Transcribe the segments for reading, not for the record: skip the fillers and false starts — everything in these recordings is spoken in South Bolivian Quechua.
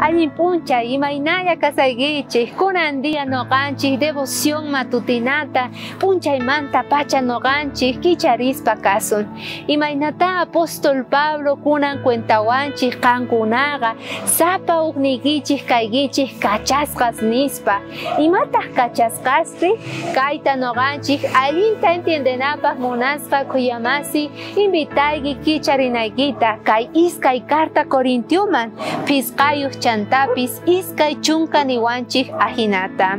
Allin p'unchay imaynalla kasaykichik kunan día noqanchik devoción matutinata p'unchaymanta pacha noqanchik kicharispa kasun. Imaynata apóstol Pablo kunan cuentawanchik qankunaqa sapa uqniykichik kaykichik kachasqas nispa. Imataq kachasqasri? Kayta noqanchik allinta entiendenapaq munaspa khuyamasi invitayki kicharinaykita kay iskay carta Corintioman phisqayuq chantapis iskay chunka niwanchik ajinata.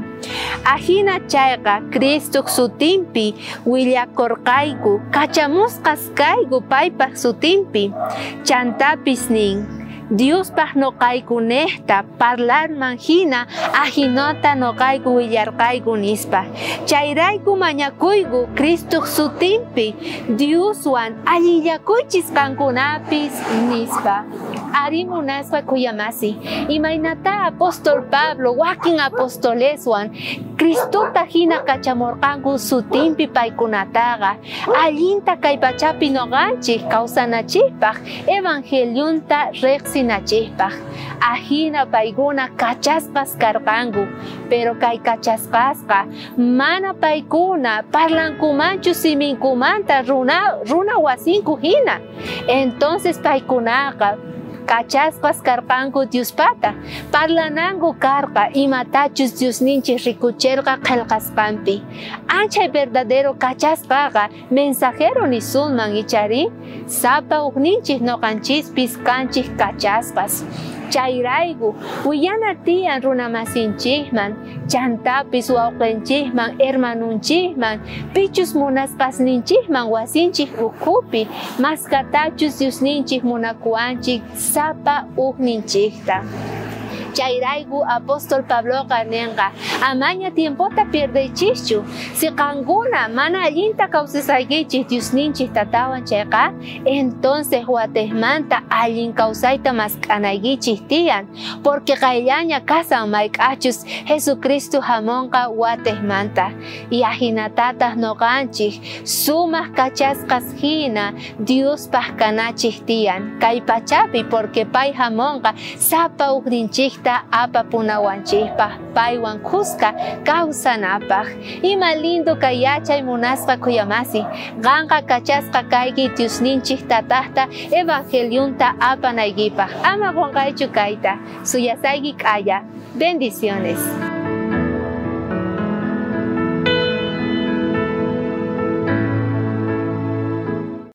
Ajina chayqa Cristuq sutinpi willakurqayku kachamusqas kayku paypaq sutinpi. Chantapis nin Diospaq noqaykunejta parlarman hina ajinota noqayku willarqayku nispa. Chayrayku mañakuyku Cristuq sutinpi Dioswan allillakuychis qankunapis nispa. Ari munasqa khuyamasi imaynata apóstol Pablo wakin apostoleswan Cristota hina kachamurqanku sutinpi paykunataqa allinta kay pachapi noqanchik kawsanachikpaq evangelionta riqsinachikpaq ajina paykuna kachasqas karqanku pero kay kachasqasqa mana paykuna parlankumanchu siminkumanta runa wasinku hina. Entonces paykunaqa kachasqas karqanku Diospata parlananku karqa imatachus Diosninchik rikucherqa qillqasqanpi. Anchay verdadero kachasqaqa mensajero nisunman ichari sapa uqninchik noqanchispis kanchik kachasqas. Chayrayku willana tiyan runamasinchikman chantapis wawqinchikman hermanunchikman pichus munasqasninchikman wasinchik ukhupi maskatachus Diosninchik munakuwanchik sapa uqninchikta. Chayrayku apóstol Pabloqa ninqa amaña tiempota pierdeychischu si qankuna mana allinta kawsasaykichik Diosninchik tatawan chayqa entonces watejmanta allin kawsayta mask'anaykichik tiyan porque qayllaña kasan mayk'achus Jesucristo hamunqa watejmanta. Y ajinatataq noqanchik sumaq kachasqas hina Diospaq kanachik tiyan kay pachapi porque pay hamunqa sapa uqninchikta apapunawanchikpaq paywan khuska kawsanapaq. Ima lindo kay yachay munasqa khuyamasi qanqa kachasqa kayki Diosninchik tataqta evangelionta apanaykipaq. Ama qunqaychu kayta suyasayki k'aya. Bendiciones.